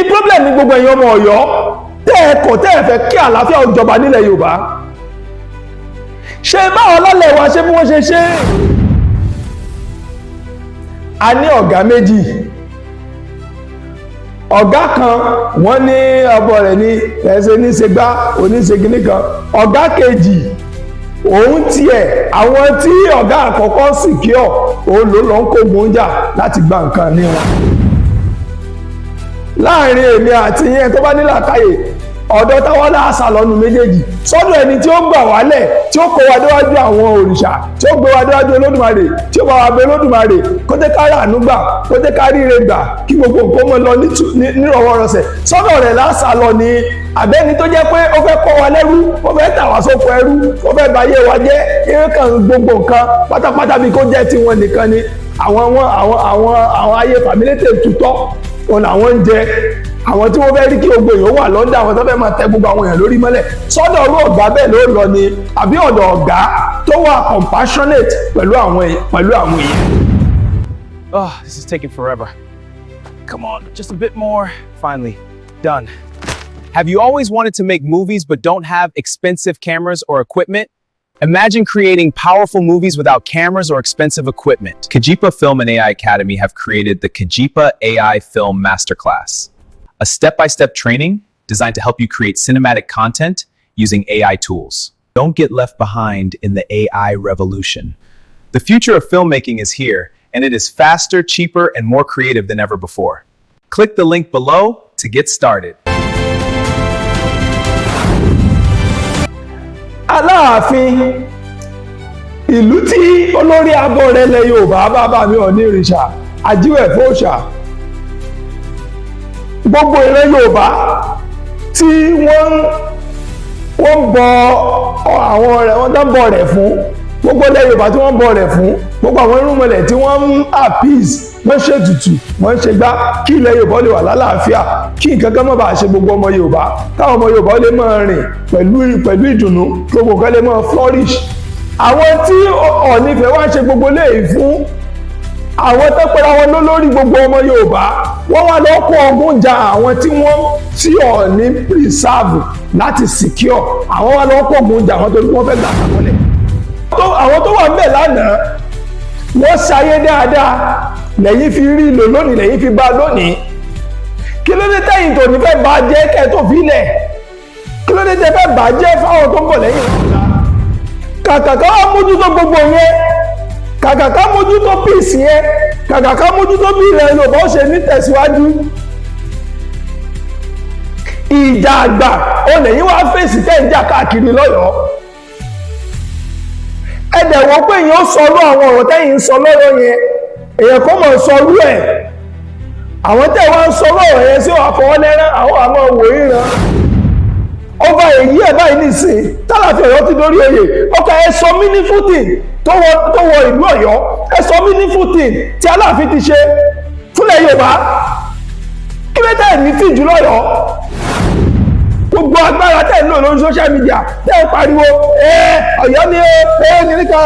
Ni problem ní gbogbo ẹ̀yin ọmọ Ọ̀yọ́ tẹ́ ẹ kọ̀, tẹ́ ẹ fẹ́ kí àlàáfíà ó jọba nílẹ̀ Yorùbá? Ṣé báwọn lálẹ́ wa ṣe bí wọ́n ṣe ṣe? A ní ọ̀gá méjì. Ọ̀gá kan, wọ́n ní ọbọ rẹ̀ ní ẹsẹ̀ ní ṣe gbá oníṣe kìíní kan. Ọ̀gá kejì, òun tiẹ̀, àwọn tí ọ̀gá àkọ́kọ́ secure, òun ló lọ ń kógun jà láti gba nǹkan ní wọn. Láàrin èmi àti yẹn, tó bá ní làákàyè, ọ̀dọ̀ táwọn láàṣà lọ́nu méjèèjì, sọ́dọ̀ ẹni tí ó gbà wálẹ̀, tí ó kó wa déwájú àwọn òrìṣà, tí ó gbé wa déwájú Olódùmarè, tí ó bá wa bẹ Olódùmarè kó jẹ́ ká ràánú gbà, kó jẹ́ ká ríre gbà, kí gbogbo nǹkan mọ́ lọ nírọ̀wọ́rọsẹ̀, sọ́dọ̀ rẹ̀ láṣà lọ ni, àbẹ́ni tó jẹ́ pé ó fẹ́ kọ́ wa lẹ́rú, ó fẹ́ tà wá sóko ẹrú, ó fẹ́ bà ayé wa jẹ́, eré kan, gbogbo nǹkan pátápátá bí kó jẹ́ tiwọn nìkan ni àwọn wọn àwọn ayé fàmílétè tutọ́ òun làwọn ń jẹ, àwọn tí wọ́n fẹ́ rí kí gbogbo èèyàn wà lọ́ndà, àwọn tó fẹ́ máa tẹ gbogbo àwọn èèyàn lórí mọ́lẹ̀, sọ́dọ̀ ọ̀rú ọ̀gá bẹ́ẹ̀ ló lọ ni, àbí ọ̀dọ̀ ọ̀gá tó wà compassionate pẹ̀lú àwọn èèyàn? Oh, this is taking forever. Come on, just a bit more. Finally, done. Have you always wanted to make movies but don't have expensive cameras or equipment? Imagine creating powerful movies without cameras or expensive equipment. Kajipa Film and AI Academy have created the Kajipa AI Film Masterclass, a step-by-step training designed to help you create cinematic content using AI tools. Don't get left behind in the AI revolution. The future of filmmaking is here, and it is faster, cheaper, and more creative than ever before. Click the link below to get started. Aláàfin ìlú tí olórí abọ́ rẹ̀ lẹ Yorùbá, bàbá mi Ọọ̀ni ìrìṣà ajíwẹ̀ fòòṣà, gbogbo ìran Yorùbá tí wọ́n ń bọ àwọn rẹ̀, wọ́n tán bọ rẹ̀ fún, gbogbo ilẹ̀ Yorùbá tí wọ́n ń bọ rẹ̀ fún, gbogbo àwọn irúnmọlẹ̀ tí wọ́n ń appease, wọ́n ṣètùtù, wọ́n ń ṣe gbá kí ilẹ̀ Yorùbá lè wà lálàáfíà, kí nǹkan kan má bàa ṣe gbogbo ọmọ Yorùbá, káwọn ọmọ Yorùbá lè máa rìn pẹ̀lú ìdùnnú, kí gbogbo nǹkan lè máa flourish. Àwọn tí Ọọ̀ni Ifẹ̀ wá ń ṣe gbogbo léyìí fún, àwọn tó pera wọn lólórí gbogbo ọmọ Yorùbá, wọ́n wá lọ kó ogun ja àwọn tí wọ́n tí Ọọ̀ni preserve láti secure. Àwọn wá lọ kó ogun ja àwọn torí wọ́n fẹ́ gbà sàkọlẹ̀. Àwọn tó wà ńbẹ̀ lánàá, wọ́n ṣayé dáadáa lẹ́yìn fi rí lò lónìí, lẹ́yìn fi bá lónìí. Kí ló dé tẹ̀yìn tó ní fẹ́ bá jẹ́ kẹ́ tó fi lẹ̀? Kí ló dé tẹ́ fẹ́ bà jẹ́ fáwọn tó ń bọ̀ lẹ́yìn? Kàkà ká wá mójútó gbogbo yẹn, kàkà ká mójútó peace yẹn, kàkà ká mójútó bí ilẹ̀ Yorùbá ó ṣe ní tẹ̀síwájú, ìjà àgbà ó lẹ́yìn wá fèsì tẹ́ ń jà káàkiri lọ́yọ̀ọ́. Ẹ dẹ̀ wọ́n pé èèyàn sọ lọ́ àwọn ọ̀rọ̀ tẹ́yìn ń sọ lọ́rọ̀ yẹn, èèyàn kọ́ mọ̀ sọ rú ẹ̀. Àwọn tẹ́ wọ́n ń sọ lọ́rọ̀ yẹn sí wàá fọwọ́ lẹ́rán, àwọn àmọ́ wò ìran ọba èyí ẹ̀ báyìí nìsín tálàfin Ọ̀yọ́ ti dórí oyè. Ọkà ẹ sọ meaningful thing tó wọ ìlú Ọ̀yọ́. Ẹ sọ meaningful thing tí Aláàfin ti ṣe fúnlẹ̀ Yorùbá. Kí ló tẹ̀ ní tìjú lọ́yọ̀ọ́? Gbogbo agbára tẹ̀ ń lò lórí social media, tẹ̀ ń pariwo ẹ Ọ̀yọ́ ni ẹ kìíní kan,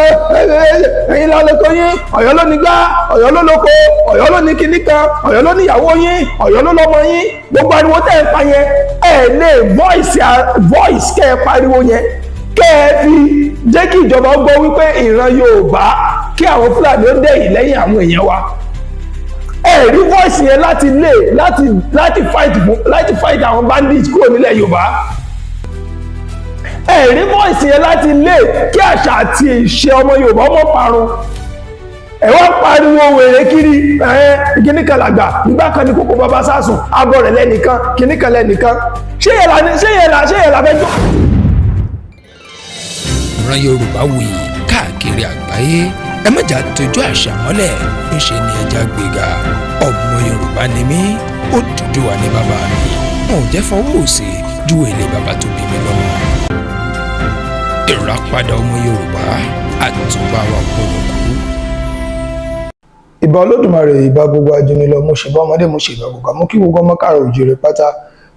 ẹ̀yin lọ lóko yín, Ọ̀yọ́ ló ní gbá, Ọ̀yọ́ ló lóko, Ọ̀yọ́ ló ní kìíní kan, Ọ̀yọ́ ló níyàwó yín, Ọ̀yọ́ ló lọ́mọ yín. Gbogbo ariwo tẹ̀ ń pa yẹn, ẹ lè voice voice kẹ́ ẹ pariwo yẹn, kẹ́ ẹ fi jẹ́ kí ìjọba gbọ́ wípé ìran Yorùbá, kí àwọn Fúlàní ó dẹ̀yìn lẹ́yìn àwọn èèyàn wa. Ẹ rí voice yẹn láti lè láti láti fight fún, láti fight àwọn bandits kúrò nílẹ̀ Yorùbá. Ẹ rí voice yẹn láti lè kí àṣà àti ìṣe ọmọ Yorùbá ọmọ parun. Ẹ wá pariwo wèrè kiri. Ẹ kíní kan làgbà nígbà kan ní kókó bàbá sásùn abọ́ rẹ̀ lẹ́nìkan, kíní kan lẹ́nìkan. Ṣé yẹn la fẹ́ jọ? Ìran Yorùbá wuyì káàkiri àgbáyé. Ẹ má jà tójú àṣà mọ́lẹ̀, ńṣe ni ẹja gbéga. Ọmọ Yorùbá ni mí, Odùduwà ní bàbá mi. Wọn ò jẹ́ fọwọ́ òsì ju èlé bàbá tó bí mi lọ́mọ. Ìràpadà ọmọ Yorùbá, àtúbà wa gbọ́dọ̀ kú. Ìbà Olódùmarè, ìbà gbogbo ajúnilọ. Mo ṣèbà ọmọdé, mo ṣèbà gbogbo, mo kí gbogbo ọmọ káàrọ̀ òjìrè pátá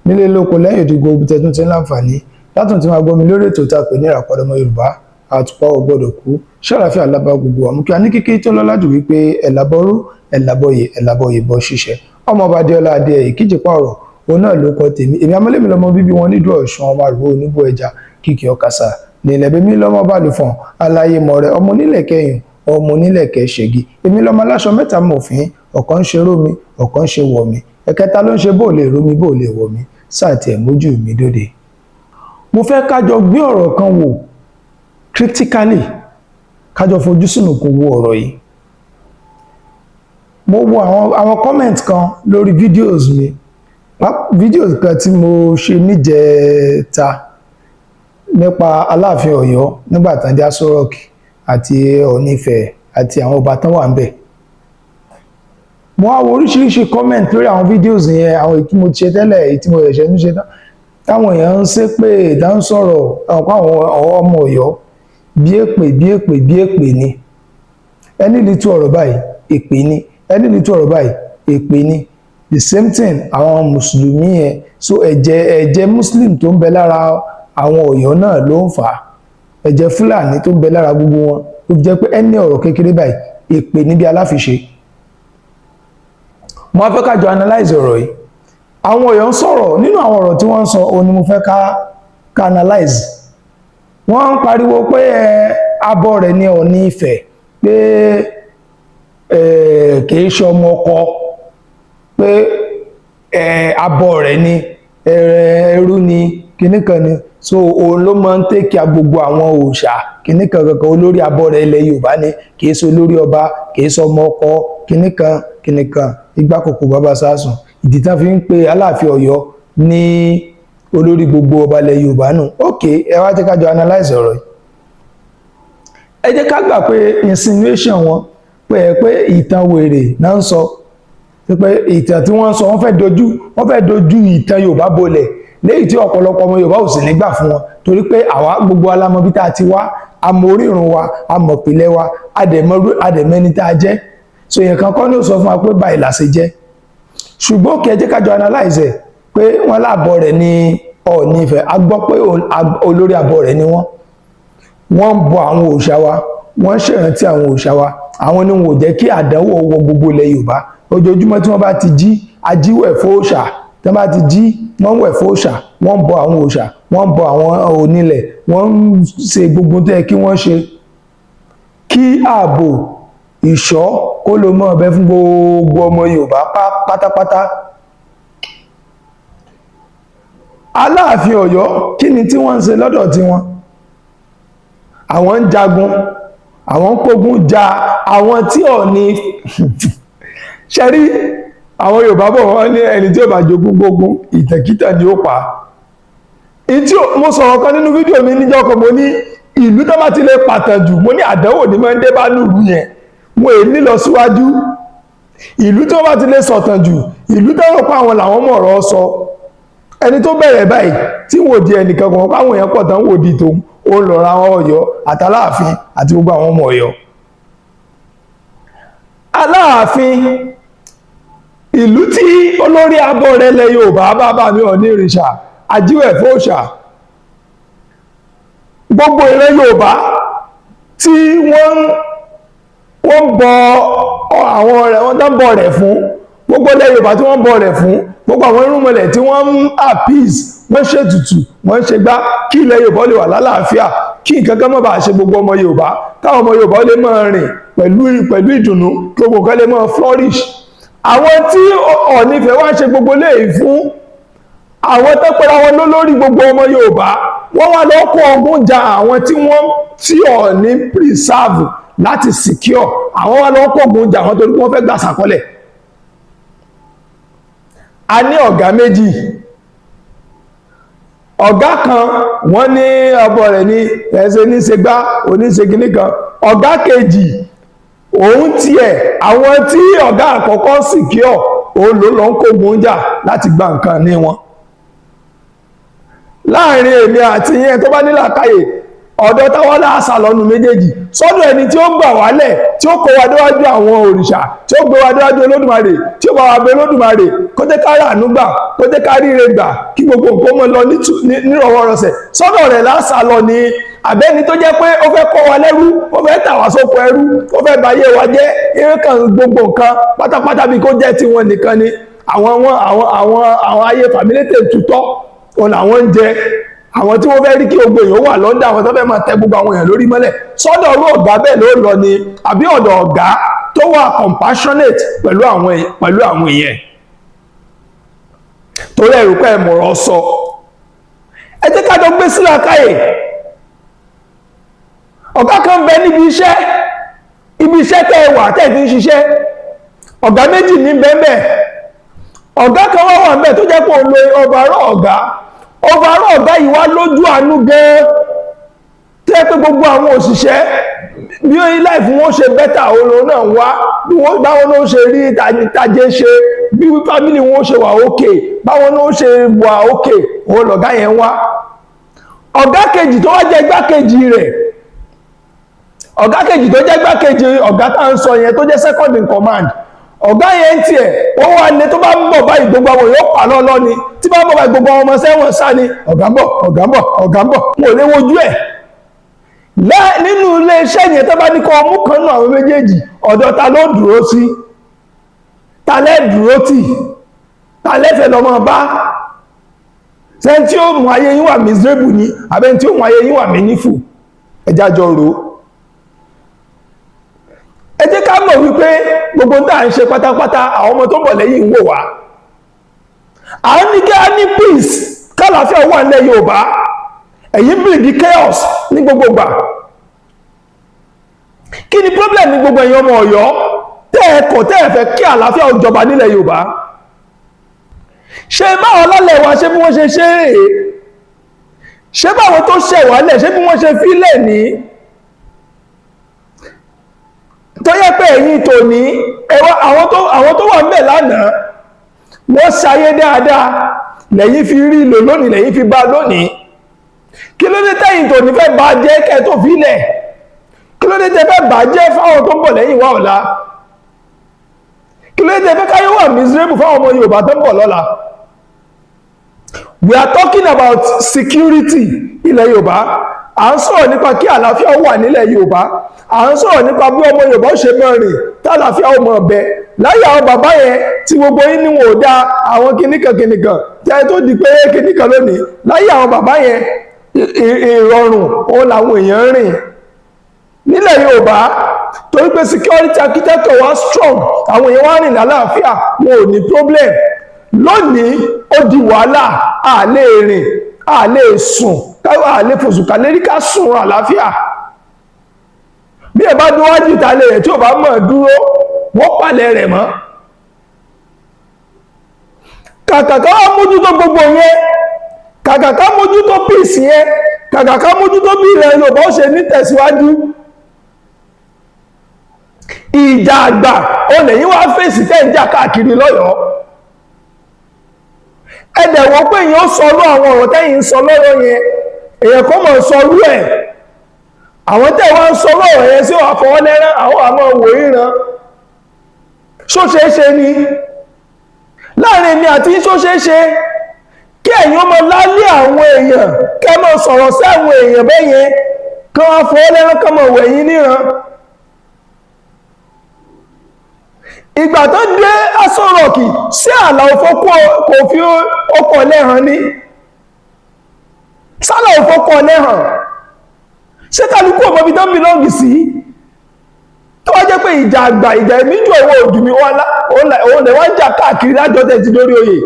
nílé, lóko, lẹ́yìn òdi, gbogbo tẹtún ti ń láǹfààní látùn tí máa gbọ́ mi lórí ètò tá a pè ní Ìràpadà ọmọ Yorùbá, àtùpà ò gbọ́dọ̀ kú. Ṣàlàfíà lábá gbogbo àmú kí a ní kíkí tó lọ́lá jù wípé ẹ̀làbọ̀rú, ẹ̀làbọ̀yè, ẹ̀làbọ̀yè bọ́ ṣiṣẹ́. Ọmọọba Adéọlá Adéẹyè kíjìpá ọ̀rọ̀. Òun náà ló kọ tèmi. Èmi amọ́lẹ́mi lọ́mọ bíbí wọn nídùú Ọ̀ṣun, ọmọ àrùbọ̀ oníbó ẹja kìkì ọ̀kasà nílẹ̀ bẹ́mi lọ́mọ balùfọ̀n aláyé mọ̀rẹ́, ọmọ onílẹ̀ kẹyìn, ọmọ onílẹ̀ kẹṣẹ́gi. Èmi lọ́mọ aláṣọ mẹ́ta mọ̀fín, ọ̀kan ń ṣe rómi, ọ̀kan ń ṣe wọ̀mí, ẹ̀kẹta ló ń ṣe bóòlè rómi bóòlè wọ̀mí sáà tiẹ̀ mójú mi dóde. Mo fẹ́ kájọ gbé ọ̀rọ̀ kan wò critically, kájọ fojú sùnùkùn wo ọ̀rọ̀ yìí. Mo wo àwọn comment kan lórí videos mi, videos kan tí mo ṣe níjẹta nípa Aláàfin Ọ̀yọ́ nígbà tán dé Aso Rock àti Ọọ̀ni Ifẹ̀ àti àwọn ọba tán wà ń bẹ̀. Mo wá wo oríṣiríṣi comment lórí àwọn videos yẹn, àwọn èyí tí mo ti ṣe tẹ́lẹ̀, èyí tí mo ṣẹ̀ṣẹ̀ ń ṣe tán, táwọn èèyàn ń ṣépè, tá ń sọ̀rọ̀ àwọn kan, àwọn ọmọ Ọ̀yọ́, bí èpè, bí èpè, bí èpè ni. Ẹni lè tú ọ̀rọ̀ báyìí, èpè ni. Ẹni lè tú ọ̀rọ̀ báyìí, èpè ni. The same thing àwọn mùsùlùmí yẹn. So ẹ̀jẹ̀ muslim tó ń bẹ lára àwọn Ọ̀yọ́ náà ló ń fà á, ẹ̀jẹ̀ Fúlàní tó ń bẹ lára gbogbo wọn ló fi jẹ́ pé ẹni ọ̀rọ̀ kékeré báyìí, èpè níbi aláfiṣe. Mo wá fẹ́ ká jọ analyze ọ̀rọ̀ yìí. Àwọn Ọ̀yọ́ ń sọ̀rọ̀. Nínú àwọn ọ̀rọ̀ tí wọ́n ń sọ, òun ni mo fẹ́ ká analyze. Wọ́n ń pariwo pé ẹ abọ́ rẹ̀ ní Ọọ̀ni Ifẹ̀, pé ẹ kìí ṣe ọmọ ọkọ, pé ẹ abọ́ rẹ̀ ní ẹrú ni, kinní kan ni. So òun ló máa ń take care gbogbo àwọn òòṣà, kinní kan kankan. Olórí abọ́ rẹ̀ ilẹ̀ Yorùbá ni, kìí ṣe olórí ọba, kìí ṣe ọmọ ọkọ, kinní kan kinní kan, igbá kòkó bàbá sásùn. Ìdí tán fi ń pe Aláàfin Ọ̀yọ́ ní olórí gbogbo ọba ilẹ̀ Yorùbá nù. Ok, ẹ wá jẹ́ ká jọ analyse ọ̀rọ̀ yìí. Ẹ jẹ́ ká gbà pé insinuation wọn pé ìtàn wèrè náà ń sọ, pé ìtàn tí wọ́n ń sọ, wọ́n fẹ́ dojú ìtàn Yorùbá bolẹ̀, léyìí tí ọ̀pọ̀lọpọ̀ ọmọ Yorùbá ò sì ní gbà fún wọn, torí pé àwa gbogbo alámọ̀ bí tá a ti wá, a mọ orírun wa, a mọ̀ ìpìlẹ̀ wa, a dẹ̀ mẹ́ni tá a jẹ́. So èèyàn kan kọ́ ní ó sọ fún wa pé báyìí là ṣe jẹ́. Ṣùgbọ́n kí ẹ jẹ́ ká jọ analyze ẹ̀ pé wọ́n láàbọ̀ rẹ̀ ní Ọọ̀ni Ifẹ̀. A gbọ́ pé olórí abọ́ rẹ̀ ni wọ́n. Wọ́n ń bọ àwọn òòṣà wa, wọ́n ń ṣèrántí àwọn òòṣà wa. Àwọn ni wọn ò jẹ́ kí àdánwò wọ gbogbo ilẹ̀ Yorùbá. Ojoojúmọ́ tí wọ́n bá ti jí, ajíwẹ̀ fóòṣà. Tí wọ́n bá ti jí, wọ́n wẹ̀ fóòṣà, wọ́n ń bọ àwọn òòṣà, wọ́n ń bọ àwọn onílẹ̀, wọ́n ń ṣe gbogbo tó yẹ kí wọ́n ṣe kí ààbò ìṣọ́ kó lè mọ́ ọbẹ̀ fún gbogbo ọmọ Yorùbá pátápátá. Aláàfin Ọ̀yọ́, kí ni tí wọ́n ń ṣe lọ́dọ̀ tiwọn? Àwọn ń jagun, àwọn ń kógun ja àwọn tí ò ní ṣẹ́rí. Àwọn Yorùbá bọ̀, wọ́n ní ẹni tí ó bá jogún gbógun, ìtànkítàn ni ó pa. Ìtí mo sọ̀rọ̀ kan nínú fídíò mi níjọ́ kan, mo ní ìlú tó bá ti lè pàtàn jù, mo ní àdánwò ní máa ń dé bá lùlù yẹn, wọn èyí nílọ síwájú. Ìlú tó bá ti lè sọ̀tàn jù, ìlú tó rò pé àwọn làwọn mọ̀ ọ̀rọ̀ sọ, ẹni tó bẹ̀rẹ̀ báyìí tí wò di ẹnìkan kan, káwọn èèyàn pọ̀ tán wò di tòun, ó ń lọ ra àwọn Ọ̀yọ́ àtàláàfin àti gbogbo àwọn ọmọ Ọ̀yọ́. Aláàfin ìlú tí olórí abọ́ rẹ̀ lẹ Yorùbá, bàbá mi Ọọ̀ni ìrìṣà ajíwẹ̀ fóòṣà, gbogbo ìran Yorùbá tí wọ́n bọ àwọn rẹ̀, wọ́n tán bọ rẹ̀ fún, gbogbo ilẹ̀ Yorùbá tí wọ́n bọ rẹ̀ fún, gbogbo àwọn irúnmọlẹ̀ tí wọ́n ń appease, wọ́n ṣètùtù, wọ́n ṣe gbá kí ilẹ̀ Yorùbá lè wà lálàáfíà, kí nǹkan kan má bàa ṣe gbogbo ọmọ Yorùbá, káwọn ọmọ Yorùbá lè máa rìn pẹ̀lú ìdùnnú, kí gbogbo nǹkan lè máa flourish. Àwọn tí Ọọ̀ni Ifẹ̀ wá ń ṣe gbogbo léyìí fún, àwọn tó pẹ́ra wọn lólórí gbogbo ọmọ Yorùbá, wọ́n wá lọ kó ogun ja àwọn tí wọ́n tí Ọọ̀ni preserve láti secure. Àwọn wá lọ kó ogun ja àwọn torí wọ́n fẹ́ gbà sàkọlẹ̀. A ní ọ̀gá méjì. Ọ̀gá kan, wọ́n ní ọbọ̀ rẹ̀ ní ẹ̀ṣẹ̀ ní ṣe gbá oníṣe kìíní kan. Ọ̀gá kejì, òun tiẹ̀, àwọn tí ọ̀gá àkọ́kọ́ secure, òun ló lọ ń kógun jà láti gba nǹkan ní wọn. Láàrin èmi àti yẹn, tó bá nílàákàyè, ọ̀dọ̀ táwọn láàṣà lọ́nu méjèèjì, sọ́dọ̀ ẹni tí ó gbà wálẹ̀, tí ó kó wa déwájú àwọn òrìṣà, tí ó gbé wa déwájú Olódùmarè, tí ó bá wa bẹ Olódùmarè kó jẹ́ ká ràánú gbà, kó jẹ́ ká ríre gbà, kí gbogbo nǹkan mọ́ lọ nírọ̀wọ́rọsẹ̀, sọ́dọ̀ rẹ̀ láàṣà lọ ni, àbẹ́ni tó jẹ́ pé ó fẹ́ kọ́ wa lẹ́rú, ó fẹ́ tà wá sóko ẹrú, ó fẹ́ bayé wa jẹ́, eré kan gbogbo nǹkan pátápátá bí kó jẹ́ tiwọn nìkan ni? Àwọn ayé fàmílétè tutọ́ òun làwọn ń jẹ, àwọn tí wọ́n fẹ́ rí kí gbogbo èèyàn wà lọ́ndà, àwọn tó fẹ́ máa tẹ gbogbo àwọn èèyàn lórí mọ́lẹ̀. Sọ́dọ̀ ọ̀rọ̀ ọ̀gá bẹ́ẹ̀ ló lọ ni, àbí ọ̀dọ̀ ọ̀gá tó wà compassionate pẹ̀lú àwọn èèyàn? Torí ẹ̀rù pé ẹ̀mọ̀rọ̀ sọ, ẹ jẹ́ ká jọ gbé sílẹ̀ káyè. Ọ̀gá kan bẹ níbi iṣẹ́, ibi iṣẹ́ tẹ́ ẹ wà, tẹ́ ẹ ti ń ṣiṣẹ́. Ọ̀gá méjì ní bẹ́ẹ̀. Ọ̀gá kan wá wà ńbẹ̀ tó jẹ́ pé òun lo overall ọ̀gá. Overall ọ̀gá yìí wá lójú àánú gan-an, tó yẹ pé gbogbo àwọn òṣìṣẹ́, bí ó life wọn ṣe better, òun náà wá bí wọ́n báwọn náà ṣe rí tajé ṣe, bí family wọn ṣe wà okay, báwọn náà ṣe wà okay, òun lọ̀gá yẹn wá. Ọ̀gá kejì tó wá jẹ́ igbákejì rẹ̀, ọ̀gá kejì tó jẹ́ igbákejì ọ̀gá tá à ń sọ yẹn, tó jẹ́ second in command, ọ̀gá yẹn ń tiẹ̀, ó wà ní tó bá ń bọ̀ báyìí, gbogbo àwọn yóò pa lọ́lọ́ ni. Tí bá ń bọ̀ báyìí, gbogbo àwọn ọmọ sẹ́wọ̀n sá ni, "Ọ̀gá ń bọ̀, ọ̀gá ń bọ̀, ọ̀gá ń bọ̀." Wọn ò lè wojú ẹ̀ nínú ilé iṣẹ́ yẹn. Tó bá ní kó ọmú kan nù àwọn méjèèjì, ọ̀dọ̀ ta ló dúró sí? Ta lẹ́ dúró tì? Ta lẹ́fẹ̀ẹ́ lọ́mọ bá? Sẹ́ni tí ó mú ayé yín wà miserable ni, àbẹ́ni tí ó mú ayé yín wà meaningful? Ẹjá jọ rò ó. Ẹ jẹ́ ká mọ̀ wípé gbogbo tá à ń ṣe pátápátá, àwọn ọmọ tó ń bọ̀ lẹ́yìn ń wò wá. À ń ní kí á ní peace, kálàáfíà wà nílẹ̀ Yorùbá. Ẹ̀yin bring chaos ní gbogbo ìgbà. Kí ni problem ní gbogbo ẹ̀yin ọmọ Ọ̀yọ́ tẹ́ ẹ kọ̀, tẹ́ ẹ fẹ́ kí àlàáfíà ó jọba nílẹ̀ Yorùbá? Ṣé báwọn lálẹ́ wa, ṣé bí wọ́n ṣe ṣe é? Ṣé báwọn tó ṣẹ̀ wálẹ̀, ṣé bí wọ́n ṣe fílẹ̀ ní tó yẹ pé ẹ̀yin tòní ẹwà, àwọn tó wà ń bẹ̀ lánàá, wọ́n ṣayé dáadáa, lẹ́yìn fi rí lò lónìí, lẹ́yìn fi bá lónìí. Kí ló dé tẹ́yìn tòní fẹ́ bá jẹ́ kẹ́ tó fílẹ̀? Kí ló dé tẹ́ fẹ́ bà jẹ́ fáwọn tó ń bọ̀ lẹ́yìn wá ọ̀la? Kí ló dé tẹ́ fẹ́ káyé wà miserable fáwọn ọmọ Yorùbá tó ń bọ̀ lọ́la? We are talking about security ilẹ̀ Yorùbá. À ń sọ̀rọ̀ nípa kí àlàáfíà wà nílẹ̀ Yorùbá. À ń sọ̀rọ̀ nípa bí ọmọ Yorùbá ó ṣe máa rìn tálàáfíà ó mọ̀ ọ̀bẹ. Láyé àwọn bàbá yẹn tí gbogbo yín níwọ̀n ò dáa, àwọn kìnnìkan kìnnìkan tí a tó di pé kìnnìkan lónìí, láyé àwọn bàbá yẹn, ìrọ̀rùn òun làwọn èèyàn ń rìn nílẹ̀ Yorùbá, torí pé security architecture wa strong. Àwọn èèyàn wá rìn lálàáfíà, wọn ò ní problem. Lónìí, ó di wàhálà. A lè rìn, a lè sùn, a lè fòsùn lérí ká sùn àlàáfíà. Bí ẹ bá dúwájú ìtàlẹ̀ rẹ̀, tí ò bá mọ̀ dúró, wọ́n palẹ̀ rẹ̀ mọ́. Kàkà ká wá mójútó gbogbo yẹn, kàkà ká mójútó peace yẹn, kàkà ká mójútó bí ilẹ̀ Yorùbá ó ṣe ní tẹ̀síwájú, ìjà àgbà olè yín wá fèsì tẹ́ ń jà káàkiri lọ́yọ̀ọ́. Ẹ̀dẹ̀ wọ́n pé èèyàn sọ lọ́ àwọn ọ̀rọ̀ tẹ́yìn ń sọ lọ́rọ̀ yẹn, èèyàn kọ́ mọ̀ sọ rú ẹ̀. Àwọn tẹ́ wá ń sọ lọ́rọ̀ yẹn sí wàá fọwọ́ lẹ́rán, àwọn àmọ́ wò ríran. Ṣó ṣeé ṣe ni láàrin èmi àti ṣó ṣeé ṣe kí ẹ̀yin ọmọ lálé àwọn èèyàn, kẹ́ mọ́ sọ̀rọ̀ sí àwọn èèyàn bẹ́ẹ̀ yẹn, kí wọ́n fọwọ́ lẹ́rán, kọ́ mọ̀ wẹ̀ yín níran? Ìgbà tó dé Aso Rock, sí àlà òfó kò fi ọkọ̀ lẹ́hàn ní sálà òfó kọ̀ lẹ́hàn? Ṣé kálukú ọmọ ibi tó ń belong sí? Tó wá jẹ́ pé ìjà àgbà, ìjà èmi jù ọwọ́ òdù mi, òun lè wá ń jà káàkiri lájọ́ tẹ̀ ti dórí oyè.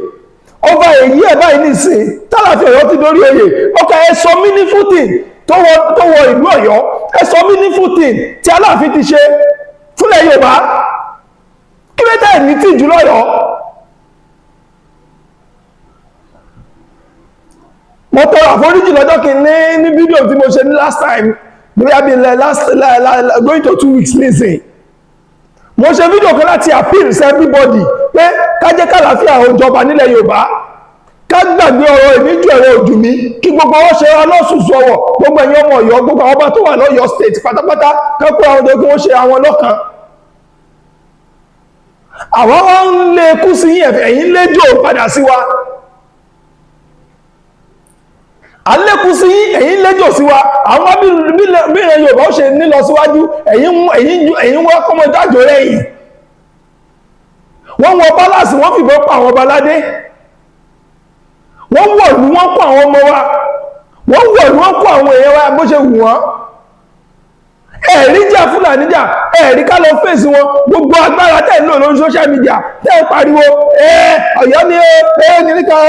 Ọba èyí ẹ̀ báyìí nìsín, tálàfẹ́ Ọ̀yọ́ ti dórí oyè, ọkọ̀ ẹ sọ meaningful thing tó wọ ìlú Ọ̀yọ́. Ẹ sọ meaningful thing tí Aláàfin ti ṣe fúnlẹ̀ Yorùbá. Kí ló tẹ̀ ní tìjú lọ́yọ̀ọ́? Mo tọrọ àforíjì lọ́jọ́ kìíní ní fídíò tí mo ṣe ní last time, bóyá bí last going to 2 weeks nísìn. Mo ṣe fídíò kan láti appeal sí everybody pé ká jẹ́ kàlàáfíà ó jọba nílẹ̀ Yorùbá, ká gbàgbé ọ̀rọ̀ ìníjú ẹ̀rọ òjù mi, kí gbogbo wọn ṣe ọlọ́sùsù ọwọ̀. Gbogbo ẹ̀yin ọmọ Ọ̀yọ́, gbogbo àwọn ọba tó wà lọ́yọ́ State pátápátá, ká kó àwọn ọdọ kí wọ́n ṣe àwọn lọ́kan. Àwọn wọn ń lé kú sí yín, ẹ̀yin léjò padà sí wa. À ń lékún sí yín, ẹ̀yin léjò sí wa. Àwọn bí ilẹ̀ Yorùbá ó ṣe nílọ síwájú, ẹ̀yin wá kọ́mọ dájò rẹ̀yìn. Wọ́n wọ palace, wọ́n fìbọn pa àwọn ọba aládé. Wọ́n wọ̀lú, wọ́n kó àwọn ọmọ wa. Wọ́n wọ̀lú, wọ́n kó àwọn èèyàn wa bó ṣe wù wọ́n. Ẹ̀rí jà Fúlàní jà, ẹ̀rí ká lọ fèsì wọn. Gbogbo agbára tẹ̀ ń lò lórí social media, tẹ̀ ń pariwo, ẹ Ọ̀yọ́ ni ẹ kìnnìkan,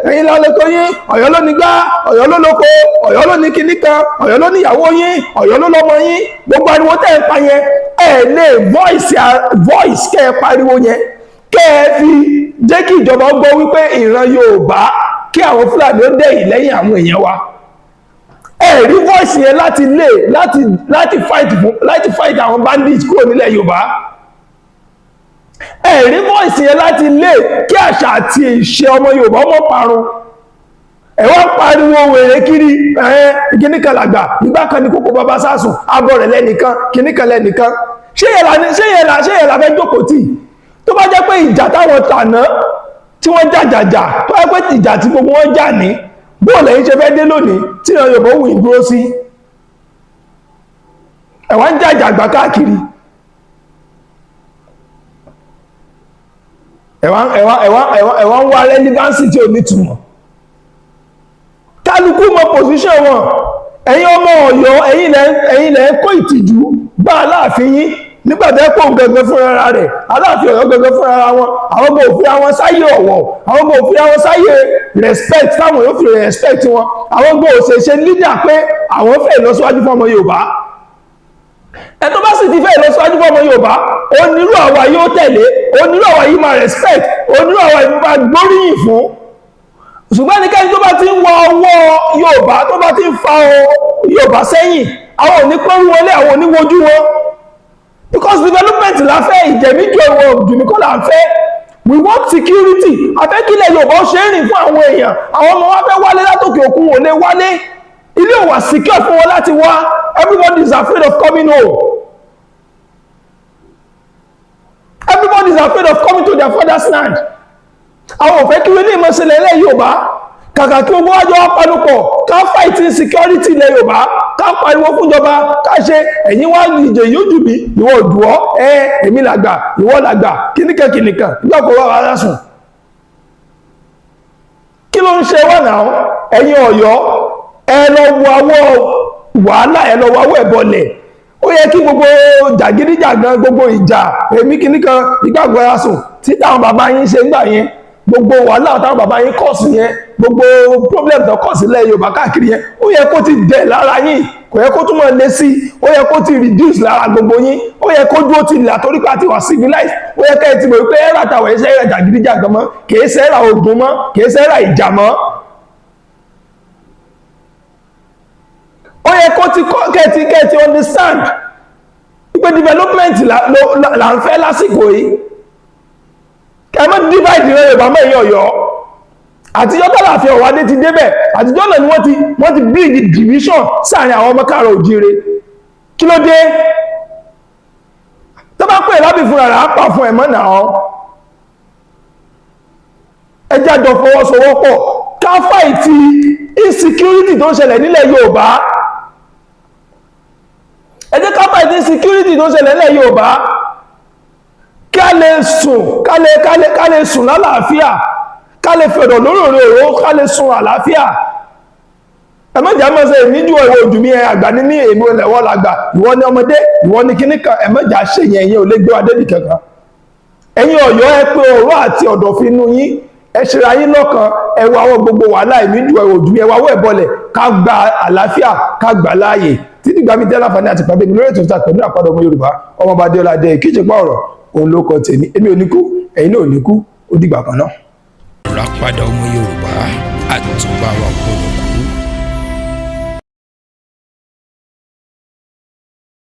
ẹ̀yin lálẹ́kọ̀ yín, Ọ̀yọ́ ló ní gbá, Ọ̀yọ́ ló lóko, Ọ̀yọ́ ló ní kìnnìkan, Ọ̀yọ́ ló níyàwó yín, Ọ̀yọ́ ló lọ́mọ yín. Gbogbo ariwo tẹ̀ ń pa yẹn, ẹ lè voice voice kẹ́ ẹ pariwo yẹn, kẹ́ ẹ fi jẹ́ kí ìjọba gbọ́ wípé ìran Yorùbá, kí àwọn Fúlàní ó dẹ̀yìn lẹ́yìn àwọn èèyàn wa. Ẹ rí voice yẹn láti lè láti fight fún, láti fight àwọn bandits kúrò nílẹ̀ Yorùbá. Ẹ rí voice yẹn láti lè kí àṣà àti ìṣe ọmọ Yorùbá ọmọ parun. Ẹ wá pariwo wèrè kiri, ẹ kìnnìkan làgbà, ìgbà kan ní kókó bàbá sásùn, abọ́ rẹ̀ lẹ́nìkan, kìnnìkan lẹ́nìkan. Ṣé yẹn la fẹ́ jókòó tì? Tó bá jẹ́ pé ìjà táwọn tàná tí wọ́n jàjàjà, tó bá jẹ́ pé ìjà tí gbogbo wọn jà ní, bóòlù ẹ̀yin ṣe fẹ́ dé lónìí tí ìran Yorùbá wù í dúró sí? Ẹ̀wọ̀n ń jàjà àgbà káàkiri, ẹ̀wọ̀n ń wá relevancy tí ò nítumọ̀. Kálukú mọ position wọn. Ẹ̀yin ọmọ Ọ̀yọ́, ẹ̀yin lẹ ń kó ìtìjú bá Aláàfin yín nígbàtẹ́ pò gẹ́gẹ́ fúnra rẹ̀. Aláàfin Ọ̀yọ́ gẹ́gẹ́ fúnra wọn, àwọn ọmọ òfin àwọn sáyé ọ̀wọ̀, àwọn ọmọ òfin àwọn sáyé respect táwọn yóò fi respect wọn. Àwọn ọmọ òṣèṣe leader pé àwọn fẹ́ ìlọsíwájú fún ọmọ Yorùbá. Ẹ tó bá sì ti fẹ́ ìlọsíwájú fún ọmọ Yorùbá, onírú àwa yóò tẹ̀lé, onírú àwa yìí máa respect, onírú àwa yìí máa gbóríyìn fún. Ṣùgbọ́n ẹnikẹ́ni tó bá ti ń wọ ọwọ́ Yorùbá, tó bá ti ń fa Yorùbá sẹ́yìn, àwọn ò ní pẹ́rú wọlé, àwọn ò ní wojú wọn, because development la fẹ́. Ìjẹ̀míjọ ìwọ̀n òjùmí kọ́ là ń fẹ́. We want security. A fẹ́ kílẹ̀ Yorùbá ṣe é rìn fún àwọn èèyàn. Àwọn ọmọ wa fẹ́ wálé látòkè òkun, ò lè wálé. Ilé ò wà secure fún wọn láti wá. Everybody is afraid of coming home. Everybody is afraid of coming to their father's land. Àwọn ò fẹ́ kí wọ́n ní ìmọ̀sílẹ̀ ilẹ̀ Yorùbá. Kàkà kí gbogbo wájú wá panupọ̀ ká fight insecurity ilẹ̀ Yorùbá, ká pariwo fúnjọba, ká ṣe, ẹ̀yin wá ìjẹ yóò jù mí, ìwọ òdù ọ́, ẹ èmi làgbà, ìwọ làgbà, kíníkan kìnìkan, ìgbà kò wá wàhálà sùn. Kí ló ń ṣe wà náà? Ẹ̀yin Ọ̀yọ́, ẹ lọ wo awọ wàhálà, ẹ lọ wo awọ ẹ̀bọlẹ̀. Ó yẹ kí gbogbo jàgídíjàgan, gbogbo ìjà èmi kíníkan, ìgbàgbọ́ ẹ̀sùn tí táwọn bàbá yín ṣe ń gbà yẹn, gbogbo wàhálà táwọn bàbá yín kọ̀ sí yẹn, gbogbo problem tó kọ̀ sílẹ̀ Yorùbá káàkiri yẹn, ó yẹ kó ti dẹ̀ lára yín. Kò yẹ kó tún mọ̀ lé sí. Ó yẹ kó ti reduce lára gbogbo yín. Ó yẹ kó dúró ti là, torí pé a ti wà civilized. Ó yẹ ká ẹ ti mọ̀ wípé ẹ̀rà tàwọn ẹ̀ṣẹ̀ ẹ̀rà jàgídíjàgan mọ́, kìí ṣe ẹ̀rà ogun mọ́, kìí ṣe ẹ̀rà ìjà mọ́. Ó yẹ kó ti kọ́ kẹ́ẹ̀tì understand wípé development là ń fẹ́ lásìkò yìí. Kẹ́mọ́ divide rẹ̀ Yorùbá mọ́. Ẹ̀yìn Ọ̀yọ́, àtijọ́ tàlàfíà ọ̀wádé ti débẹ̀, àtijọ́ náà ni wọ́n ti bring division sáàrin àwọn ọmọ káàrọ̀ òjíire. Kí ló dé tó bá pè lábì fúnra rẹ̀ á pa fún ẹ̀mọ́ náà? Ẹ jẹ́ àjọ fọwọ́sowọ́pọ̀ ká fight insecurity tó ń ṣẹlẹ̀ nílẹ̀ Yorùbá. Ẹ jẹ́ ká fight insecurity tó ń ṣẹlẹ̀ nílẹ̀ Yorùbá, kí a lè sùn, ká lè sùn lálàáfíà, ká lè fẹ̀dọ̀ lórí òróró, ká lè sùn àlàáfíà. Ẹ má jà máa ṣe èmi ju ìwọ ojú mi, ẹ àgbà ní mí, èmi ìwọ làgbà, ìwọ ni ọmọdé, ìwọ ni kíní kan. Ẹ má jà ṣe yẹn, ìyẹn ò lè gbé wa débi kankan. Ẹ̀yin Ọ̀yọ́, ẹ pé ọ̀rọ̀ àti ọ̀dọ̀fin inú yín, ẹ ṣera yín lọ́kan. Ẹ wá àwọn gbogbo wàhálà èmi ju ìwọ ojú mi, ẹ wá wọ́ ẹ̀bọlẹ̀, ká gba àlàáfíà, ká gbà láàyè títí gbàmí tẹ́lá àǹfààní àti pàdé mi lórí ètò ìta pẹ̀lú àpàdé ọmọ Yorùbá, ọmọọba Adéọlá Adé kíjìpá ọ̀rọ̀ òun ló kọ tèmi. Èmi ò ní kú, ẹ̀yin náà ò ní kú. Ó dìgbà kan náà. Ìràpadà ọmọ Yorùbá, àtúbà wa gbọ́dọ̀.